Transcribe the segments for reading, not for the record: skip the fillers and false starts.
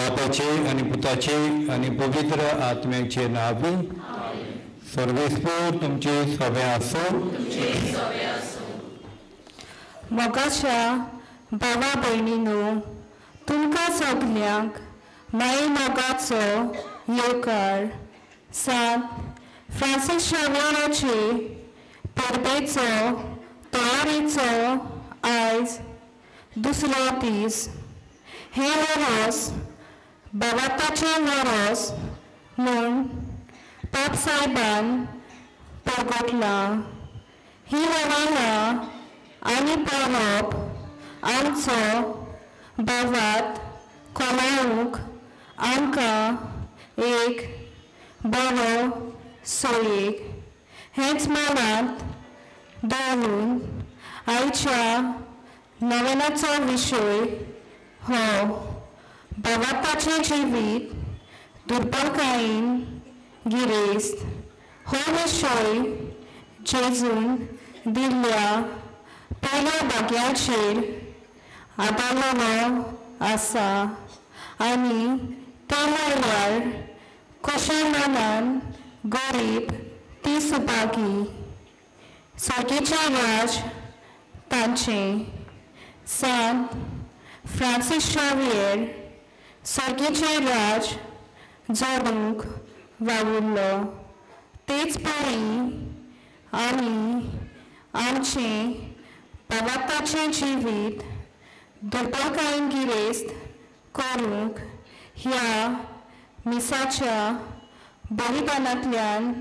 बापाचे आनी पुताचे आनी पवित्र आत्म्याचे नांवी. सर्वेस्पर तुमचे सगळे आसूं. मोगाच्या भावा भयणीनो, तुमकां सगल्यांक माई मोगाचो येवकार. सांत फ्रांसीस शावेराचे परबेचो तयारेचो आयज दुसरो दीस. हें वरस भावार्थाचें वरस म्हूण पाप सायबान परगटलां. ही नवेनां आनी परब आमचो भावार्थ कोलावंक आमकां एक बरो सोयीक. हेंच मनांत दवरून आयच्या नवेनाचो विशय हो भावार्थाचें जिवीत दुर्बलकायेन गिरेस्त. हो विशय जेजून दिल्ल्या पयल्या भाग्याचेर आदारलेलो आसा आनी ते म्हणल्यार कशें मनान गरीब ती सुभागी, सर्गेचें राज तांचें. सांत फ्रांसीस शावियर सर्गेचें राज जोडूंक वावुरलो. तेच परी आमी आमचें भावार्थाचें जिवीत दुर्बलकायेन गिरेस्त करूंक ह्या मिसाच्या बलिदानांतल्यान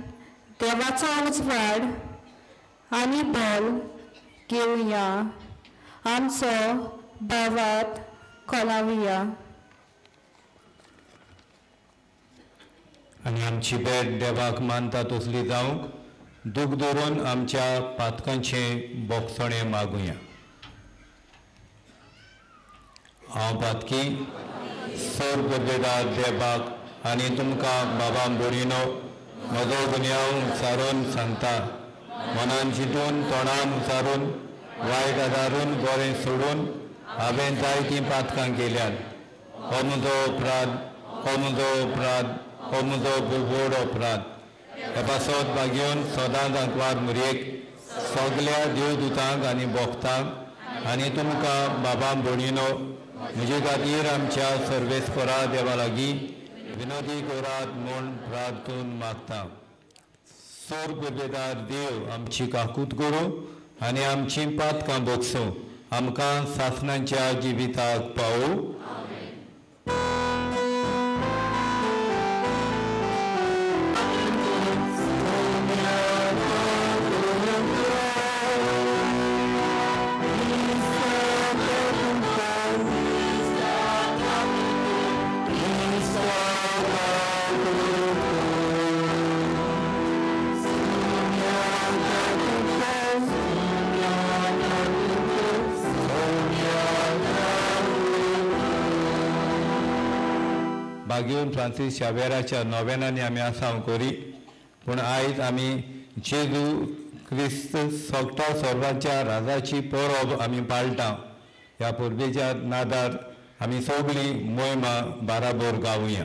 देवाचो उजवाड आनी बल घेवया. आमचो भावार्थ कोलावया. आनी आमची भेट देवाक मानता तसली जावंक दूख धरून आमच्या पातकांचें बोगसणें मागुया. हांव पातकी सोर परबेदार देवाक आनी तुमकां बाबा भयणीनो म्हजो गुन्यांव सारून सांगता. मनान चिंतून तोंडान उचारून वायट आदारून बरें सोडून हांवें जायतीं पातकां केल्यात. हो म्हजो अपराध, हो म्हजो अपराध, हो म्हजो व्हड अपराध. हे पासत बागेवन सदांच आंकवार मुरयेक सगल्या देवदुतांक आनी भक्तांक आनी तुमकां बाबा भयणीनो म्हजे खातीर आमच्या सर्वेस्परा देवा लागीं विनोदी करात म्हूण प्रार्थून मागता. सोर परबेदार देव आमची काकूत करूं आनी आमची पातकां भोगसूं. आमकां सासणाच्या जिविताक पावूं. बागेवन फ्रांसीस शावेराच्या नोवेनांनी आमी आसाव करी, पूण आयज आमी जेजू क्रिस्त सगळ्या सर्वांच्या राजाची परब आमी पाळटा. ह्या परबेच्या नादार आमी सगळीं मोहिमा बाराबोर गावया.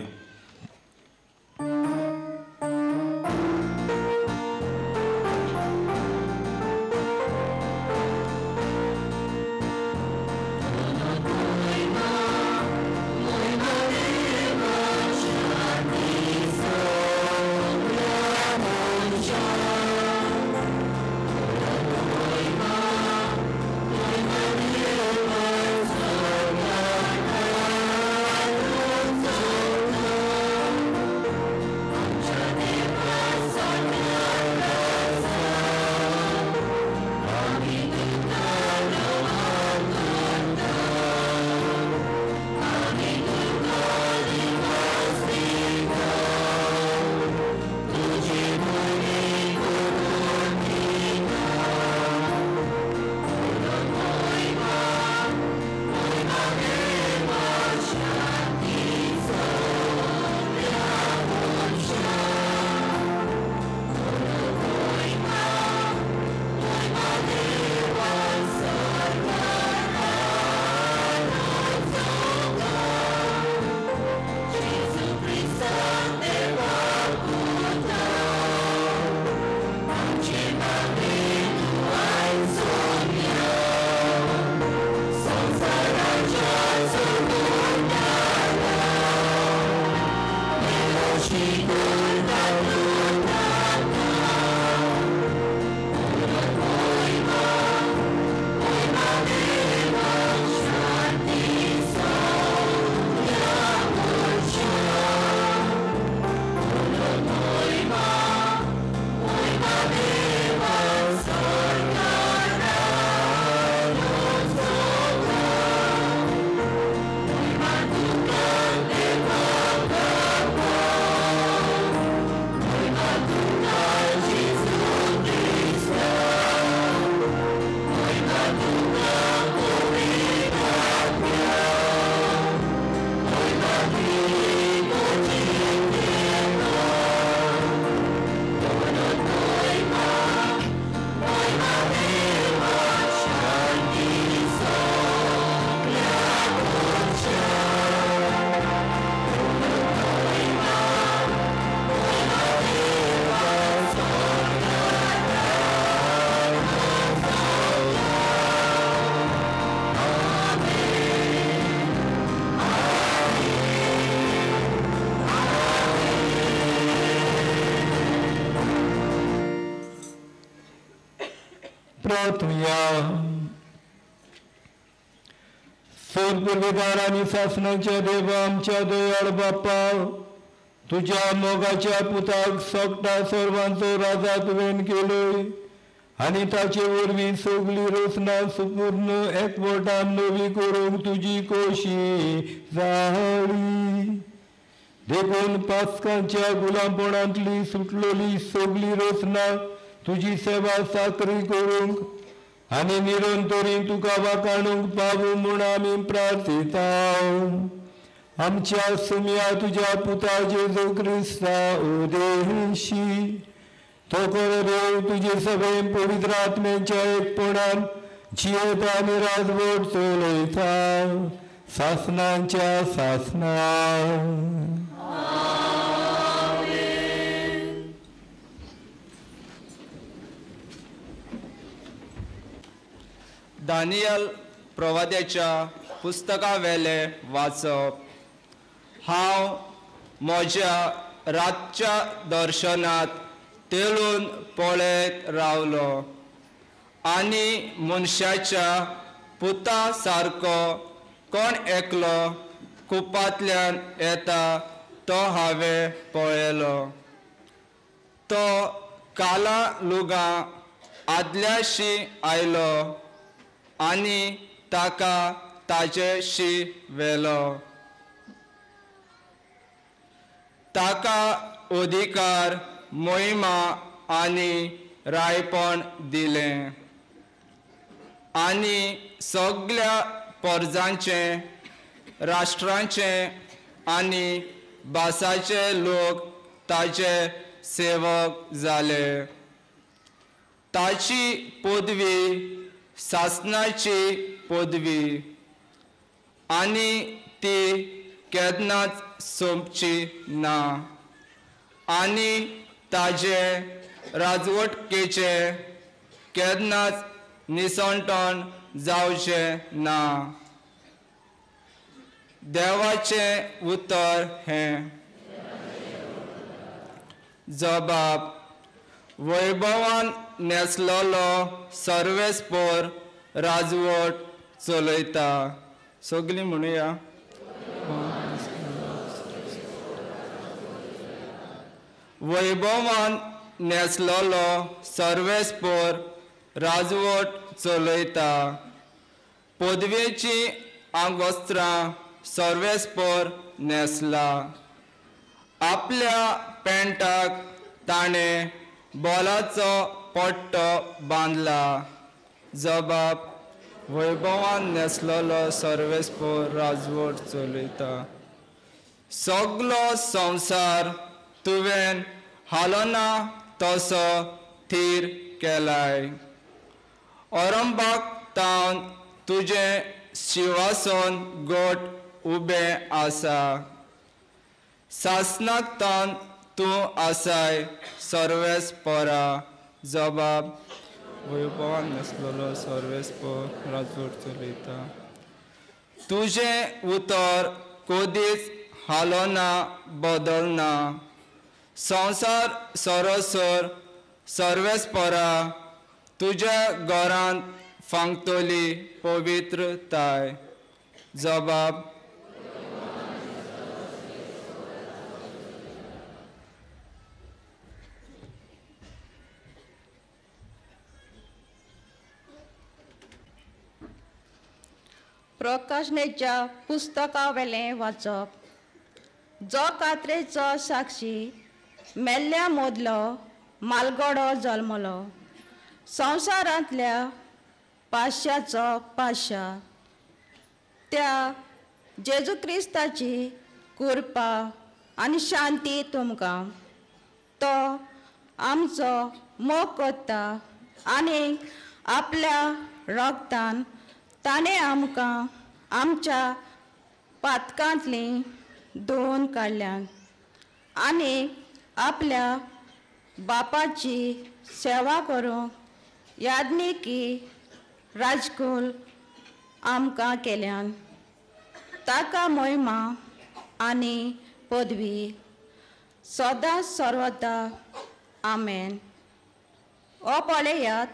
सोनपुरवेदार आनी सासणाच्या देवा आमच्या दयाळ बाप्पा, तुज्या मोगाच्या पुताक सगटा सर्वांचो राजा तुवें केलोय आनी ताचे वरवीं सगळी रचना सुपूर्ण एकवटान नवी करूंक तुजी कोशी जाली. देखून पास्कांच्या गुलामपणांतली सुटलेली सगळी रचना तुजी सेवा साकरी करूंक आनी निरंतरी तुका वाखाणूंक पावूं म्हूण आमी प्रार्थिता. आमच्या सुम्या तुज्या पुता जेजू क्रिस्ता उदेशी तो खरो देव तुजे सगळे पवित्र आत्म्याच्या एकपणान जियेता आनी राजवट चलयता सासणांच्या सासणा. दानियल प्रवाद्याच्या पुस्तकावेले वाचप. हांव म्हज्या रातच्या दर्शनांत तेळून पळयत रावलो आनी मनशाच्या पुता सारको कोण एकलो कुपांतल्यान येता तो हांवें पळयलो. तो काला लुगां आदल्याशी आयलो आनी ताका ताजेशी व्हेलो. ताका अधिकार, मोहिमा आनी रायपण दिलें आनी सगल्या परजांचें, राष्ट्रांचें आनी भासाचे लोक ताजे सेवक जाले. ताची पदवी सासणाची पदवी आनी ती केन्नाच सोंपची ना आनी ताजे राजवटकेचे केन्नाच निसणटण जावचें ना. देवाचें उतर हें. जबाब. वैभवान नेसलेलो सर्वेस्पोर राजवट चलयता. सगळीं म्हणुया. वैभवान नेसलेलो सर्वेस्पोर राजवट चलयता. पदवेची आंगवस्त्रां सर्वेस्पोर न्हेसला. आपल्या पेंटाक ताणें बोलाचो पट्टो बांदला. जबाब. वैभवान न्हेसलेलो सर्वेस्पोर राजवट चलयता. सगलो संवसार तुवें हालना तसो थीर केलाय. औरंबाक तावन तुजें शिवासन गोट उबें आसा. सासणाक तावन तूं आसाय सर्वेस्पोरा. जबाब. वैभवान न्हेसलेलो सर्वेस्पोर राजवट चलयता. तुजें उतर कदीच हालना बदलना. संवसार सरोसर सर्वेस्परा तुज्या घरांत फांगतली पवित्रताय. जबाब. प्रकाशनेच्या पुस्तकावेलें वाचप. जो कात्रेचो साक्षी मेल्ल्या मोदलो मालगडो जल्मलो, संवसारांतल्या पाश्याचो पाशा, त्या जेजू क्रिस्ताची कृपा आनी शांती तुमकां. तो आमचो मोग करता आनी आपल्या रगतान ताणें आमकां आमच्या पातकांतलीं धुवन काडल्यात आनी आपल्या बापाची सेवा करूंक याज्ञिकी राजकूल आमकां केल्यान. ताका महिमा आनी पदवी सदां सर्वता. आमेन. हो पळयात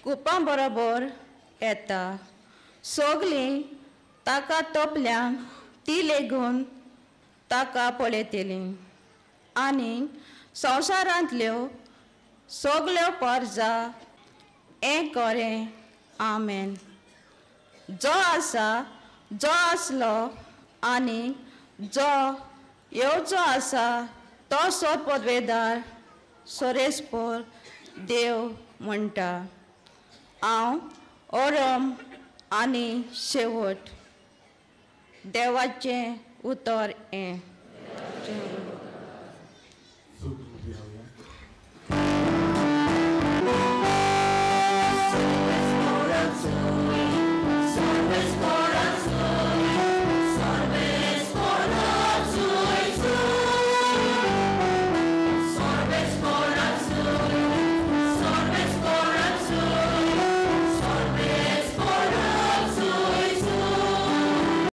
कुपां बरोबर येता, सगलीं ताका तोपल्यान ती लेगून ताका पळयतलीं आनी संवसारांतल्यो सगल्यो परजा हें करें. आमेन. जो आसा, जो आसलो आनी जो येवचो आसा तो सोद पदवेदार सोरेस्पोर देव म्हणटा. हांव ओरम आनी शेवट. देवाचें उतर हें.